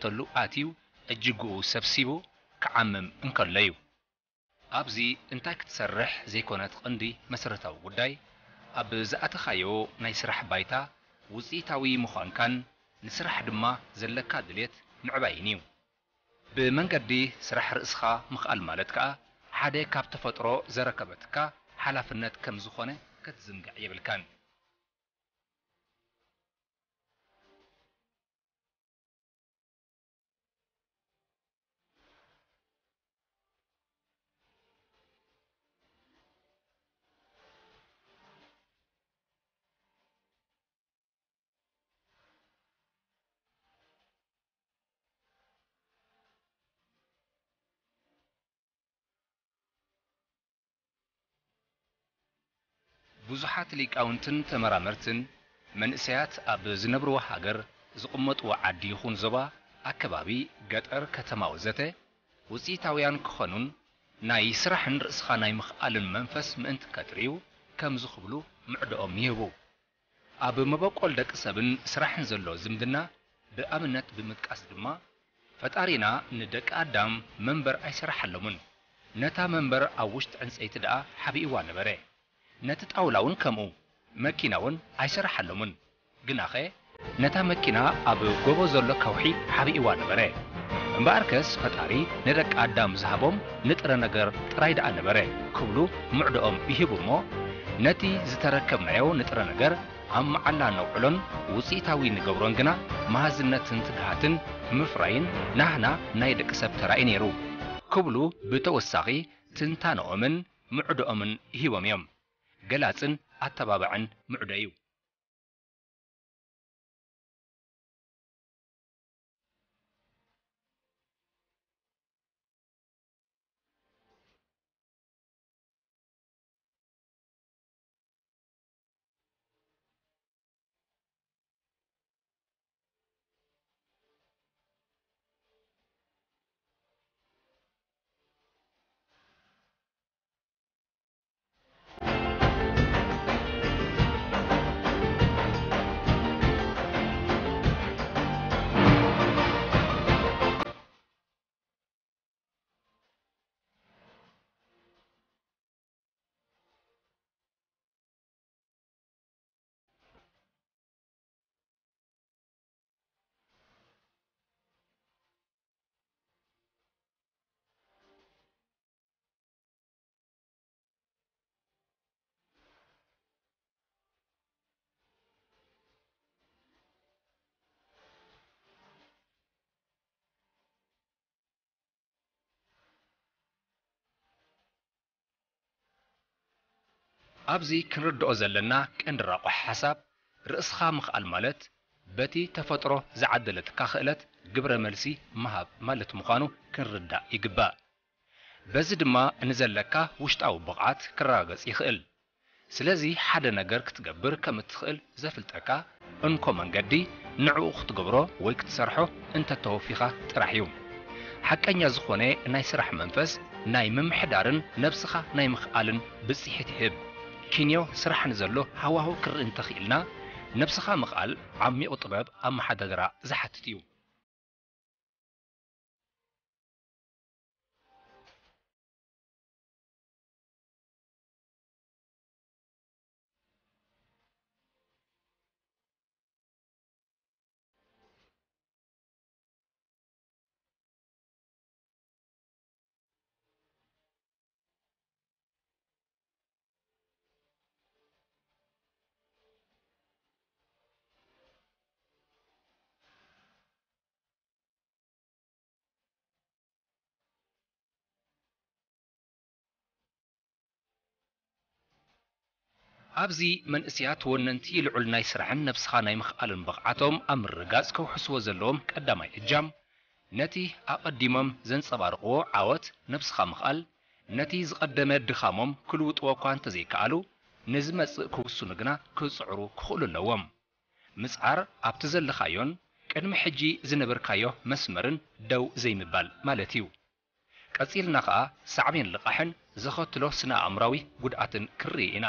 ዝሓተሉ ኣትዩ እጅግኡ ሰብሲቡ ክዓምም እንከሎ እዩ። ኣብዚ እንታይ ክትሰርሕ ዘይኮነት ቀንዲ መሰረታዊ ጉዳይ፣ ኣብ ዝኣተኻዮ ናይ ስራሕ ባይታ ውጽኢታዊ ምዃንካን ንስራሕ ድማ ዘለካ ድሌት ምዕባይን እዩ። ብመንገዲ ስራሕ ርእስኻ ምኽኣል ማለት ከኣ ሓደ ካብ ተፈጥሮ ዘረከበትካ ሓላፍነት ከም ዝኾነ ክትዝንግዕ የብልካን። ብዙሓት ሊቃውንትን ተመራመርትን፣ መንእሰያት ኣብ ዝነብርዎ ሃገር፣ ዝቕመጥዎ ዓዲ ይኹን ዞባ፣ ኣከባቢ፣ ገጠር፣ ከተማ ወዘተ፣ ውጽኢታውያን ክኾኑን ናይ ስራሕን ርእስኻ ናይ ምኽኣልን መንፈስ ምእንቲ ከጥርዩ ከም ዝኽብሉ ምዕዶኦም ይህቡ። ኣብ መበቆል ደቂ ሰብን ስራሕን ዘሎ ዝምድና ብኣብነት ብምጥቃስ ድማ፣ ፈጣሪና ንደቂ ኣዳም መንበር ኣይሰራሓሎምን። ነታ መንበር ኣብ ውሽጢ ዕንጸይቲ ደኣ ሓቢእዋ ነበረ። ነቲ ጣውላ እውን ከምኡ፣ መኪና እውን ኣይሰራሓሎምን። ግናኸ ነታ መኪና ኣብ ጎቦ ዘሎ ከውሒ ሓቢእዋ ነበረ። እምበኣርከስ ፈጣሪ ንደቂ ኣዳም ዝሃቦም ንጥረ ነገር ጥራይ ደኣ ነበረ ክብሉ ምዕዶኦም ይህቡ እሞ፣ ነቲ ዝተረከብናዮ ንጥረ ነገር ኣብ መዓላ ነውዕሎን ውጽኢታዊ ንገብሮን ግና መሃዝነትን ትግሃትን ምፍራይን ናህና ናይ ደቂ ሰብ ተራእዩ ነይሩ ክብሉ ብተወሳኺ ትንታነኦምን ምዕዶኦምን ሂቦም እዮም። ገላጽን ኣተባባዕን ምዕዶ እዩ። ኣብዚ ክንርድኦ ዘለና ቀንዲ ራቑሕ ሓሳብ፣ ርእስኻ ምኽኣል ማለት በቲ ተፈጥሮ ዝዓደለትካ ክእለት ግብረ መልሲ ምሃብ ማለት ምዃኑ ክንርዳእ ይግባእ። በዚ ድማ ንዘለካ ውሽጣዊ ብቕዓት ክረጋገጽ ይኽእል። ስለዚ ሓደ ነገር ክትገብር ከም እትኽእል ዘፍልጠካ እንኮ መንገዲ ንዕኡ ክትገብሮ ወይ ክትሰርሖ እንተተወፊኻ ጥራሕ እዩ። ሓቀኛ ዝኾነ ናይ ስራሕ መንፈስ ናይ ምምሕዳርን ነብስኻ ናይ ምኽኣልን ብጽሒት ይህብ። ኪንዮ ስራሕ ንዘሎ ሃዋህው ክርኢ እንተኽኢልና፣ ነብስኻ ምኽኣል ዓሚቑ ጥበብ ኣመሓዳድራ ዝሓትት እዩ። ኣብዚ መንእሰያት ወነንቲ ልዑል ናይ ስራሕን ነብስኻ ናይ ምኽኣልን ብቕዓቶም ኣብ ምርግጋጽ ከውሕስዎ ዘለዎም ቀዳማይ እጃም፣ ነቲ ኣቐዲሞም ዘንጸባርቕዎ ዓወት ነብስኻ ምኽኣል፣ ነቲ ዝቐደመ ድኻሞም ክልውጥዎ እኳ እንተዘይከኣሉ፣ ንዝመጽእ ክውስኑ ግና ክጽዕሩ ክኽእሉ ኣለዎም። ምጽዓር ኣብቲ ዘለኻዮን ቅድሚ ሕጂ ዝነበርካዮ መስመርን ደው ዘይምባል ማለት እዩ። ቀጺልና ኸኣ ሳዕቤን ልቓሕን ዘኸትሎ ስነ ኣእምራዊ ጉድኣትን ክንርኢ ኢና።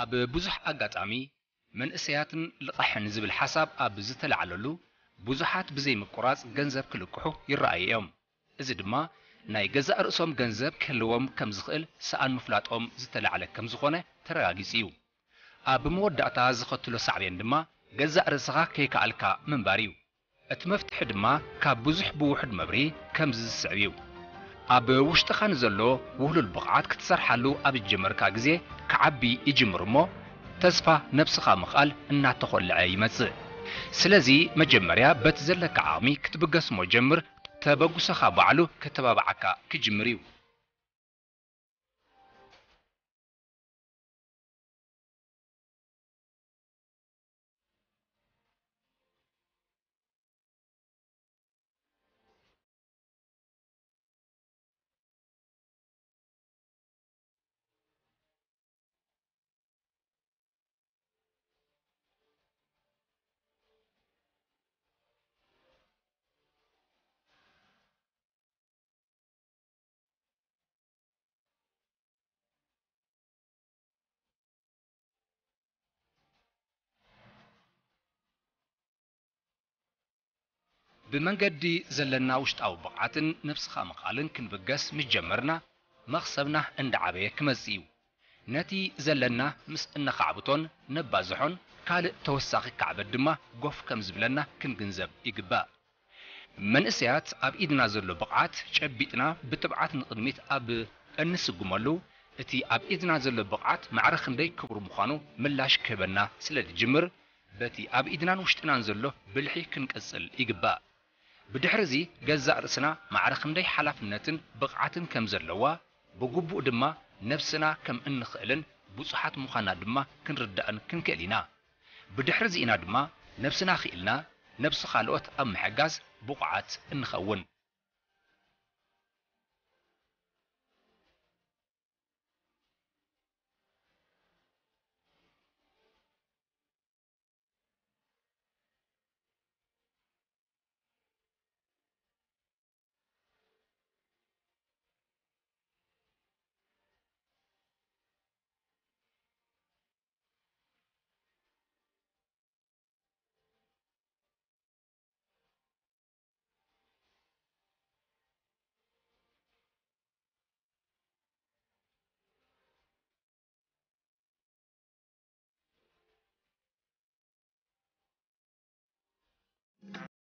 ኣብ ብዙሕ ኣጋጣሚ መንእሰያትን ልቓሕን ዝብል ሓሳብ ኣብ ዝተላዕለሉ ብዙሓት ብዘይ ምቁራጽ ገንዘብ ክልቅሑ ይረኣዩ እዮም። እዚ ድማ ናይ ገዛእ ርእሶም ገንዘብ ክህልዎም ከም ዝኽእል ሰኣን ምፍላጦም ዝተላዕለ ከም ዝኾነ ተረጋጊጹ እዩ። ኣብ መወዳእታ ዝኸትሎ ሳዕቤን ድማ ገዛእ ርእስኻ ከይከኣልካ ምንባር እዩ። እቲ መፍትሒ ድማ ካብ ብዙሕ ብውሑድ መብርሂ ከምዚ ዝስዕብ እዩ። ኣብ ውሽጥኻ ንዘሎ ውህሉል ብቕዓት ክትሰርሓሉ ኣብ ዝጀመርካ ግዜ ክዓቢ ይጅምር እሞ ተስፋ ነብስኻ ምኽኣል እናተኾልዐ ይመጽእ። ስለዚ መጀመርያ በቲ ዘለካ ዓቕሚ ክትብገስ እሞ ጀምር፣ ተበግሶኻ ባዕሉ ከተባብዓካ ክጅምር እዩ። ብመንገዲ ዘለና ውሽጣዊ ብቕዓትን ነብስኻ ምኽኣልን ክንብገስ ምስ ጀመርና፣ መኽሰብና እንዳዓበየ ክመጽእ እዩ። ነቲ ዘለና ምስ እነኻዕብቶን ነባዝሖን፣ ካልእ ተወሳኺ ካዕበት ድማ ጎፍ ከም ዝብለና ክንግንዘብ ይግባእ። መንእሰያት ኣብ ኢድና ዘሎ ብቕዓት ጨቢጥና ብትብዓት ንቕድሚት ኣብ እንስጉመሉ፣ እቲ ኣብ ኢድና ዘሎ ብቕዓት ማዕረ ክንደይ ክቡር ምዃኑ ምላሽ ክህበና ስለ ዝጅምር፣ በቲ ኣብ ኢድናን ውሽጥናን ዘሎ ብልሒ ክንቅጽል ይግባእ። ብድሕርዚ ገዛእ ርእስና ማዕረ ክንደይ ሓላፍነትን ብቕዓትን ከም ዘለዋ፣ ብግቡእ ድማ ነብስና ከም እንኽእልን ብጹሓት ምዃንና ድማ ክንርዳእን ክንክእል ኢና። ብድሕርዚ ኢና ድማ ነብስና ክኢልና ነብሲ ካልኦት ኣብ ምሕጋዝ ብቑዓት እንኸውን።